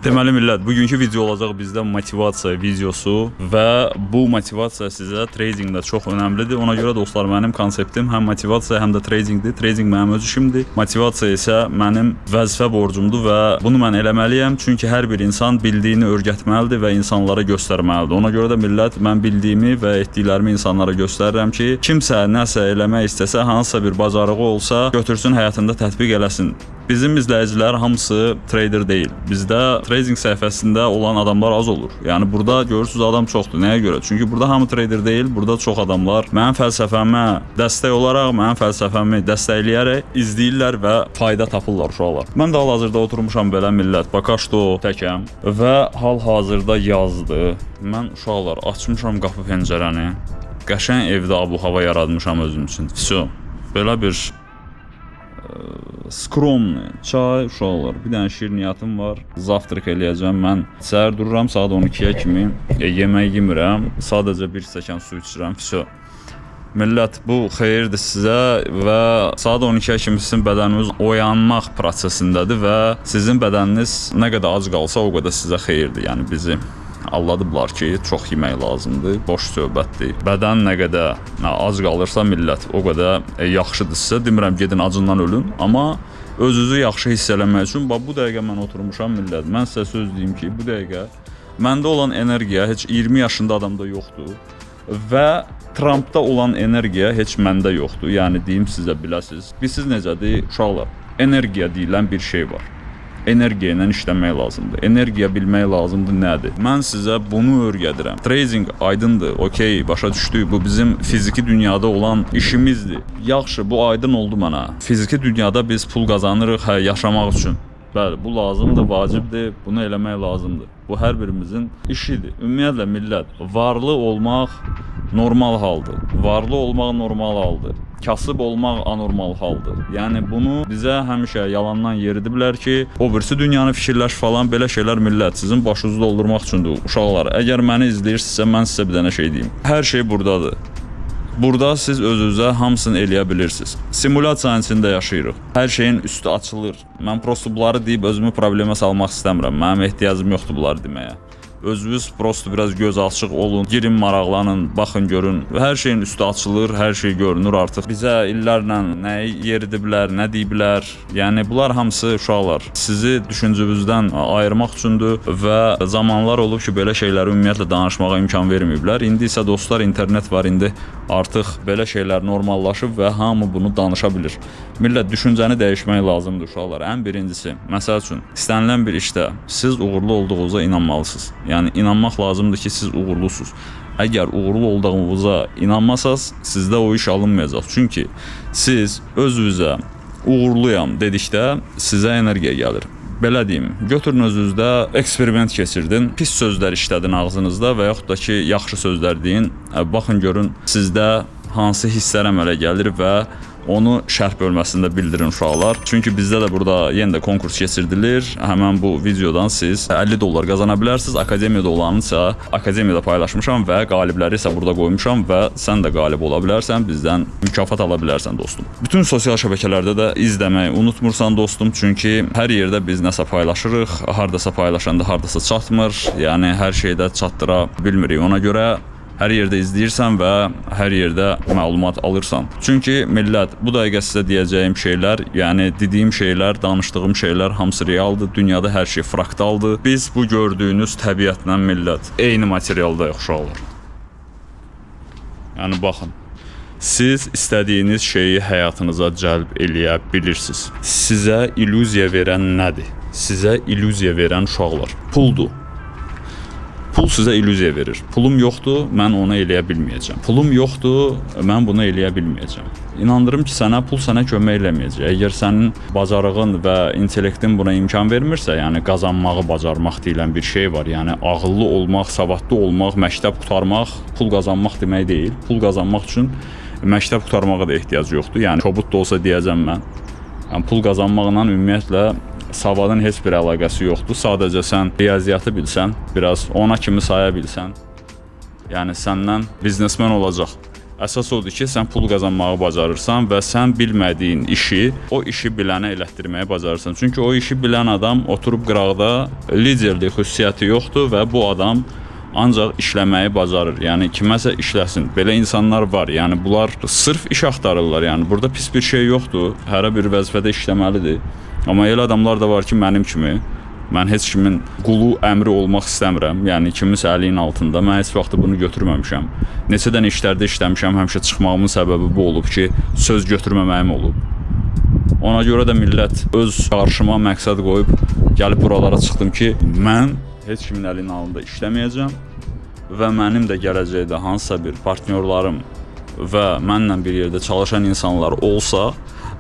Deməli millət, bugünkü video olacaq bizdə motivasiya videosu və bu motivasiya sizə tradingdə çox önəmlidir. Ona görə dostlar, mənim konseptim həm motivasiya, həm də tradingdir. Trading mənim öz işimdir. Motivasiya isə mənim vəzifə borcumdur və bunu mən eləməliyəm. Çünki hər bir insan bildiyini öyrətməlidir və insanlara göstərməlidir. Ona görə də millət, mən bildiyimi və etdiklərimi insanlara göstərirəm ki, kimsə nəsə eləmək istəsə, hansısa bir bacarığı olsa, götürsün həyatında tətbiq eləsin. Bizim izləyicilər hamısı trader deyil. Bizdə trading səhifəsində olan adamlar az olur. Yəni burada görürsüz adam çoxdur. Nəyə görə? Çünki burada hamı trader deyil. Burada çox adamlar mənim fəlsəfəmə dəstək olaraq, mənim fəlsəfəmi dəstəkləyərək izləyirlər və fayda tapırlar uşaqlar. Mən də hal-hazırda oturmuşam belə millət. Bakaşto təkəm və hal-hazırda yazdır. Mən uşaqlar açmışam qapı pəncərəni. Qəşəng evdə abu-hava yaratmışam özüm üçün. Vso. Belə bir skromny çay uşaqlar. Bir dənə şirniyyatım var. Zavtrак eləyəcəm mən. Səhər dururam saat 12-yə kimi yemək yemirəm. Sadəcə bir stəkan su içirəm. Vso. Millət, bu xeyirdir sizə və saat 12-yə kimi sizin bədəniniz oyanmaq prosesindədir və sizin bədəniniz nə qədər ac qalsa, o qədər sizə xeyirdir. Yəni bizi aldadıblar ki, çox yemək lazımdır. Boş söhbətdir. Bədən nə qədər ac qalırsa millət, o qədər yaxşıdır sizə. Demirəm gedin acından ölün, amma özünüzü yaxşı hiss eləmək üçün bax bu dəqiqə mən oturmuşam millət. Mən sizə söz deyim ki, bu dəqiqə məndə olan energiya heç 20 yaşında adamda yoxdur və Trumpda olan energiya heç məndə yoxdur. Yəni deyim sizə biləsiz. Bilirsiz necədir uşaqlar? Energiya deyilən bir şey var. Energiya ilə işləmək lazımdır. Energiya bilmək lazımdır nədir? Mən sizə bunu öyrədirəm. Trading aydındır. Okay, başa düşdük. Bu bizim fiziki dünyada olan işimizdir. Yaxşı, bu aydın oldu mənə. Fiziki dünyada biz pul qazanırıq, hə, yaşamaq üçün. Bəli, bu lazımdır, vacibdir. Bunu eləmək lazımdır. Bu hər birimizin işidir. Ümumiyyətlə millət, varlı olmaq normal haldır. Varlı olmaq normal haldır. Kasıb olmaq anormal haldır. Yəni bunu bizə həmişə yalandan yeridiblər ki, o birisi dünyanı fikirləş falan, belə şeylər millət sizin başınızı doldurmaq üçündür uşaqlar. Əgər məni izləyirsinizsə, mən sizə bir dənə şey deyim. Hər şey burdadır. Burada siz özünüzə hamısını eləyə bilirsiniz. Simulyasiyanın içində yaşayırıq. Hər şeyin üstü açılır. Mən prosto bunları deyib özümü problemə salmaq istəmirəm. Mənim ehtiyacım yoxdur bunları deməyə. Özünüz prosto biraz göz açıq olun, girin, maraqlanın, baxın, görün. Hər şeyin üstü açılır, hər şey görünür artıq. Bizə illərlə nəyi yeridiblər, nə deyiblər. Yəni bunlar hamısı uşaqlar sizi düşüncünüzdən ayırmaq üçündür və zamanlar olub ki, belə şeyləri ümumiyyətlə danışmağa imkan verməyiblər. İndi isə dostlar internet var, indi artıq belə şeylər normallaşıb və hamı bunu danışa bilir. Millət, düşüncəni dəyişmək lazımdır uşaqlar. Ən birincisi, məsəl üçün, istənilən bir işdə siz uğurlu olduğunuza inanmalısınız. Yəni inanmaq lazımdır ki, siz uğurlusunuz. Əgər uğurlu olduğunuza inanmasaz, sizdə o iş alınmayacaq. Çünki siz özünüzə uğurluyam dedikdə sizə energiya gəlir. Belə deyim, götürün özünüzdə eksperiment keçirdin, pis sözlər işlədin ağzınızda və yaxud da ki, yaxşı sözlər deyin. Baxın görün sizdə hansı hisslər əmələ gəlir və onu şərh bölməsində bildirin uşaqlar. Çünki bizdə də burada yenə də konkurs keçirilir. Həmən bu videodan siz 50 dollar qazana bilərsiniz. Akademiyada olanı isə akademiyada paylaşmışam və qalibləri isə burada qoymuşam və sən də qalib ola bilərsən, bizdən mükafat ala bilərsən dostum. Bütün sosial şəbəkələrdə də izləməyi unutmursan dostum, çünki hər yerdə biz nəsə paylaşırıq, hardasa paylaşanda hardasa çatmır. Yəni hər şeydə çatdıra bilmirik. Ona görə hər yerdə izləyirsən və hər yerdə məlumat alırsan. Çünki millət, bu dəqiqə sizə deyəcəyim şeylər, yəni dediyim şeylər, danışdığım şeylər hamısı realdır. Dünyada hər şey fraktaldır. Biz bu gördüyünüz təbiətlə millət eyni materialdayıq uşaqlar. Yəni baxın. Siz istədiyiniz şeyi həyatınıza cəlb eləyə bilirsiniz. Sizə illüziya verən nədir? Sizə illüziya verən uşaqlar puldur. Pul sizə illüziya verir. Pulum yoxdur, mən onu eləyə bilməyəcəm. Pulum yoxdur, mən bunu eləyə bilməyəcəm. İnandırım ki, sənə pul sənə kömək eləməyəcək. Əgər sənin bacarığın və intellektin buna imkan vermirsə, yəni qazanmağı bacarmaq deyilən bir şey var. Yəni ağıllı olmaq, savadlı olmaq, məktəb qurtarmaq, pul qazanmaq demək deyil. Pul qazanmaq üçün məktəb qurtarmağa da ehtiyac yoxdur. Yəni kobud da olsa deyəcəm mən. Yəni pul qazanmaqla ümumiyyətlə savadın heç bir əlaqəsi yoxdur. Sadəcə sən riyaziyyatı bilsən, biraz ona kimi saya bilsən, yəni səndən biznesmen olacaq. Əsas odur ki, sən pul qazanmağı bacarırsan və sən bilmədiyin işi o işi bilənə elətdirməyi bacarırsan. Çünki o işi bilən adam oturub qıraqda liderlik xüsusiyyəti yoxdur və bu adam ancaq işləməyi bacarır. Yəni kiməsə işləsin. Belə insanlar var. Yəni bunlar sırf iş axtarırlar. Yəni burada pis bir şey yoxdur. Hərə bir vəzifədə işləməlidir. Amma elə adamlar da var ki, mənim kimi mən heç kimin qulu əmri olmaq istəmirəm. Yəni kiminsə əlinin altında. Mən heç vaxt bunu götürməmişəm. Neçə dənə işlərdə işləmişəm, həmişə çıxmağımın səbəbi bu olub ki, söz götürməməyim olub. Ona görə də millət öz qarşıma məqsəd qoyub gəlib buralara çıxdım ki, mən heç kimin əlinin altında işləməyəcəm və mənim də gələcəkdə hansısa bir partnyorlarım və mənlə bir yerdə çalışan insanlar olsa,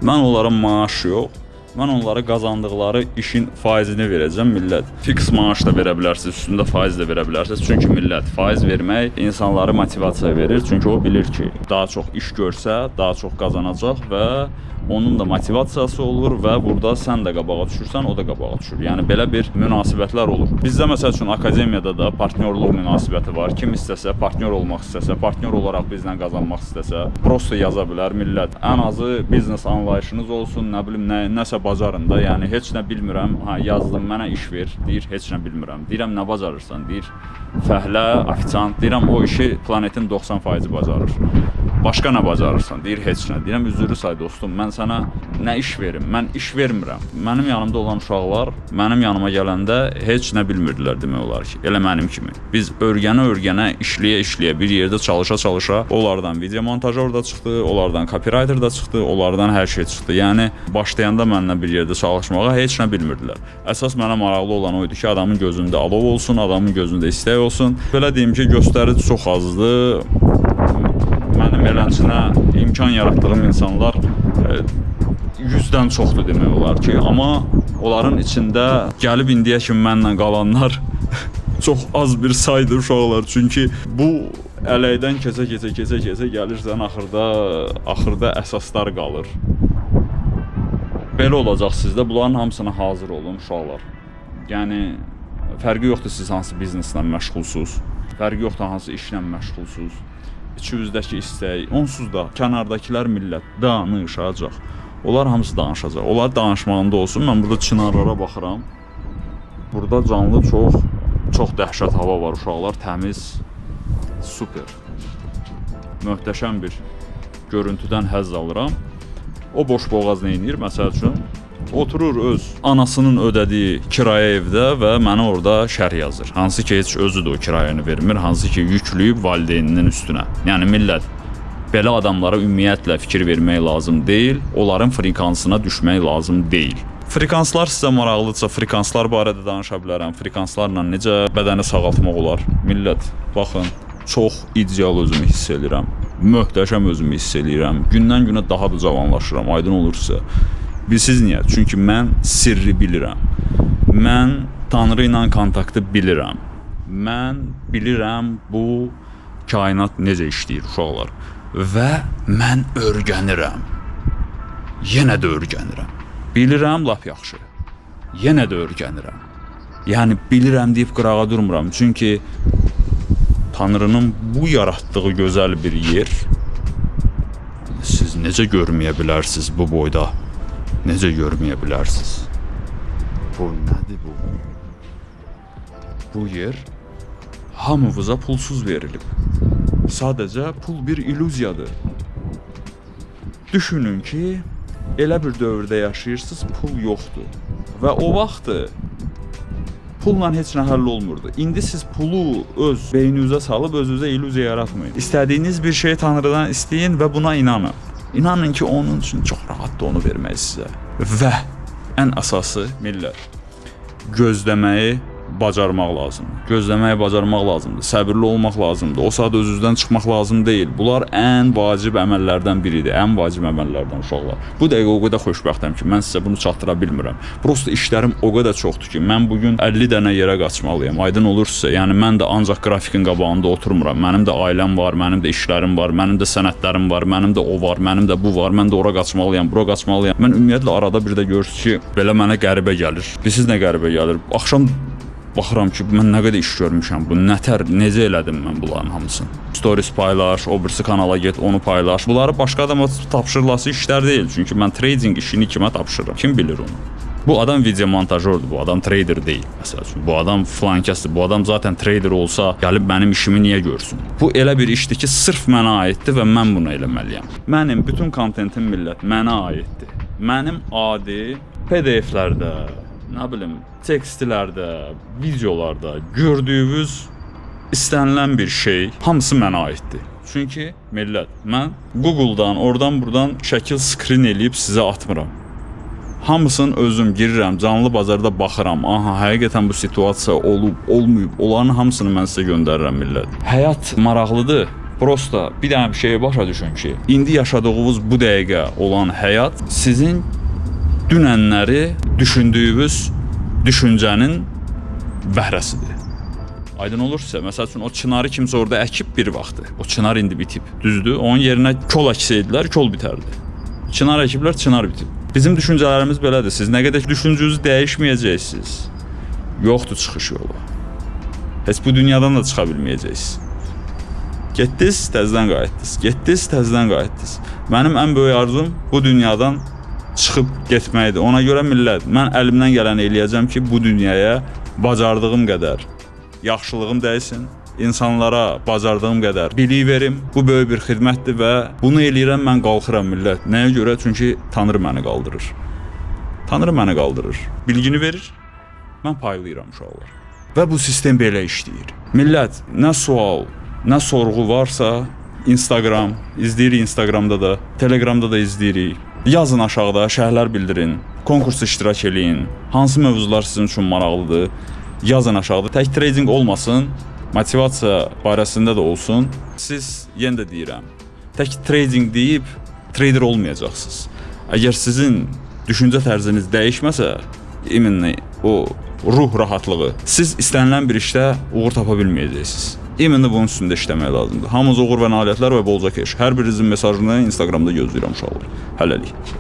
mən onlara maaş yox, mən onlara qazandıqları işin faizini verəcəm millət. Fiks maaş da verə bilərsiniz, üstündə faiz də verə bilərsiniz. Çünki millət faiz vermək insanları motivasiya verir. Çünki o bilir ki, daha çox iş görsə, daha çox qazanacaq və onun da motivasiyası olur və burada sən də qabağa düşürsən, o da qabağa düşür. Yəni belə bir münasibətlər olur. Bizdə məsəl üçün akademiyada da partnyorluq münasibəti var. Kim istəsə, partnyor olmaq istəsə, partnyor olaraq bizlə qazanmaq istəsə, prosta yaza bilər millət. Ən azı biznes anlayışınız olsun, nə bilim nəsə bacarın da. Yəni heç nə bilmirəm. Ha, yazdım, mənə iş ver, deyir, heç nə bilmirəm. Deyirəm, nə bacarırsan? Deyir, fəhlə, ofisiant. Deyirəm, o işi planetin 90% bacarır. Başqa nə bacarırsan? Deyir, heç nə. Deyirəm, üzrlü say dostum, mən sənə nə iş verim? Mən iş vermirəm. Mənim yanımda olan uşaqlar mənim yanıma gələndə heç nə bilmirdilər demək olar ki. Elə mənim kimi. Biz öyrənə-öyrənə, işləyə-işləyə, bir yerdə çalışa-çalışa onlardan video montajör da çıxdı, onlardan copywriter da çıxdı, onlardan hər şey çıxdı. Yəni başlayanda mənlə bir yerdə çalışmağa heç nə bilmirdilər. Əsas mənə maraqlı olan o idi ki, adamın gözündə alov olsun, adamın gözündə istək olsun. Belə deyim ki, göstərici çox azdır. Mənim elənçinə imkan yaratdığım insanlar 100-dən çoxdur demək olar ki, amma onların içində gəlib indiyə kimi mənlə qalanlar çox az bir saydır uşaqlar. Çünki bu ələkdən keçə-keçə gəlirsən axırda əsaslar qalır. Belə olacaq sizdə. Bunların hamısına hazır olun uşaqlar. Yəni fərqi yoxdur siz hansı bizneslə məşğulsuz, fərqi yoxdur hansı işlə məşğulsuz. İçinizdəki istək, onsuz da kənardakılar millət danışacaq. Onlar hamısı danışacaq. Onlar danışmağında olsun. Mən burada çınarlara baxıram. Burada canlı çox, çox dəhşət hava var uşaqlar. Təmiz, super. Möhtəşəm bir görüntüdən həzz alıram. O boşboğaz nə edir? Məsəl üçün, oturur öz anasının ödədiyi kirayə evdə və mənə orada şərh yazır. Hansı ki, heç özü də o kirayəni vermir, hansı ki, yükləyib valideyninin üstünə. Yəni millət, belə adamlara ümumiyyətlə fikir vermək lazım deyil, onların frekansına düşmək lazım deyil. Frekanslar sizə maraqlıdırsa, frekanslar barədə danışa bilərəm. Frekanslarla necə bədəni sağaltmaq olar? Millət, baxın, çox ideal özümü hiss eləyirəm. Möhtəşəm özümü hiss eləyirəm. Gündən günə daha da cavanlaşıram, aydın olur sizə. Bilsiz niyə? Çünki mən sirri bilirəm. Mən Tanrı ilə kontaktı bilirəm. Mən bilirəm bu kainat necə işləyir uşaqlar. Və mən öyrənirəm. Yenə də öyrənirəm. Bilirəm lap yaxşı. Yenə də öyrənirəm. Yəni bilirəm deyib qırağa durmuram. Çünki Tanrının bu yaratdığı gözəl bir yer siz necə görməyə bilərsiniz bu boyda? Necə görməyə bilərsiniz? Bu nədir bu? Bu yer hamınıza pulsuz verilib. Sadəcə pul bir illüziyadır. Düşünün ki, elə bir dövrdə yaşayırsınız, pul yoxdur. Və o vaxtı pulla heç nə həll olmurdu. İndi siz pulu öz beyninizə salıb özünüzə illüziya yaratmayın. İstədiyiniz bir şeyi Tanrıdan istəyin və buna inanın. İnanın ki, onun üçün çox rahatdır onu vermək sizə. Və ən əsası millət, gözləməyi bacarmaq lazımdır. Gözləməyi bacarmaq lazımdır. Səbirli olmaq lazımdır. O saat öz-özdən çıxmaq lazım deyil. Bunlar ən vacib əməllərdən biridir. Ən vacib əməllərdən uşaqlar. Bu dəqiqə o qədər xoşbəxtəm ki, mən sizə bunu çatdıra bilmirəm. Prosta işlərim o qədər çoxdur ki, mən bu gün 50 dənə yerə qaçmalıyam. Aydın olur sizə. Yəni mən də ancaq qrafikin qabağında oturmuram. Mənim də ailəm var, mənim də işlərim var, mənim də sənədlərim var, mənim də o var, mənim də bu var. Mən də ora qaçmalıyam, bura qaçmalıyam. Mən ümumiyyətlə arada bir də görürsüz ki, belə mənə qəribə gəlir. Bilirsiniz nə qəribə gəlir? Axşam Baxıram ki, mən nə qədər iş görmüşəm, bu nətər, necə elədim mən bunların hamısını. Stories paylaş, o birisi kanala get, onu paylaş. Bunları başqa adama tapşırılası işlər deyil. Çünki mən trading işini kimə tapşırıram? Kim bilir onu? Bu adam video montajördür, bu adam trader deyil. Məsəl üçün, bu adam filankəsdir, bu adam zaten trader olsa, gəlib mənim işimi niyə görsün? Bu elə bir işdir ki, sırf mənə aiddir və mən bunu eləməliyəm. Mənim bütün kontentim millət mənə aiddir. Mənim adi PDF-lərdə, nə bilim, tekstlərdə, videolarda gördüyünüz istənilən bir şey hamısı mənə aiddir. Çünki millət, mən Google-dan, oradan buradan şəkil screen eləyib sizə atmıram. Hamısını özüm girirəm, canlı bazarda baxıram. Aha, həqiqətən bu situasiya olub, olmayıb. Onların hamısını mən sizə göndərirəm millət. Həyat maraqlıdır. Prosta bir dənə bir şeyi başa düşün ki, indi yaşadığınız bu dəqiqə olan həyat sizin dünənləri düşündüyünüz düşüncənin bəhrəsidir. Aydın olur sizə. Məsəl üçün o çınarı kimsə orada əkib bir vaxtı. O çınar indi bitib. Düzdür? Onun yerinə kol əksəydilər, kol bitərdi. Çınar əkiblər, çınar bitib. Bizim düşüncələrimiz belədir. Siz nə qədər düşüncənizi dəyişməyəcəksiniz, yoxdur çıxış yolu. Heç bu dünyadan da çıxa bilməyəcəksiniz. Getdiniz, təzədən qayıtdınız. Getdiniz, təzədən qayıtdınız. Mənim ən böyük arzum bu dünyadan çıxıb getməkdir. Ona görə millət, mən əlimdən gələni eləyəcəm ki, bu dünyaya bacardığım qədər yaxşılığım dəysin, insanlara bacardığım qədər bilik verim. Bu böyük bir xidmətdir və bunu eləyirəm, mən qalxıram millət. Nəyə görə? Çünki Tanrı məni qaldırır. Tanrı məni qaldırır. Bilgini verir, mən paylayıram uşaqlar. Və bu sistem belə işləyir. Millət, nə sual, nə sorğu varsa Instagram, izləyirik Instagramda da, Telegramda da izləyirik. Yazın aşağıda, şərhlər bildirin, konkursa iştirak eləyin. Hansı mövzular sizin üçün maraqlıdır? Yazın aşağıda. Tək trading olmasın, motivasiya barəsində də olsun. Siz yenə də deyirəm, tək trading deyib trader olmayacaqsınız. Əgər sizin düşüncə tərziniz dəyişməsə, iminlə o ruh rahatlığı, siz istənilən bir işdə uğur tapa bilməyəcəksiniz. İminlə bunun üstündə işləmək lazımdır. Hamınıza uğur və nailiyyətlər və bolca keş. Hər birinizin mesajını Instagramda gözləyirəm uşaqlar. Hələlik.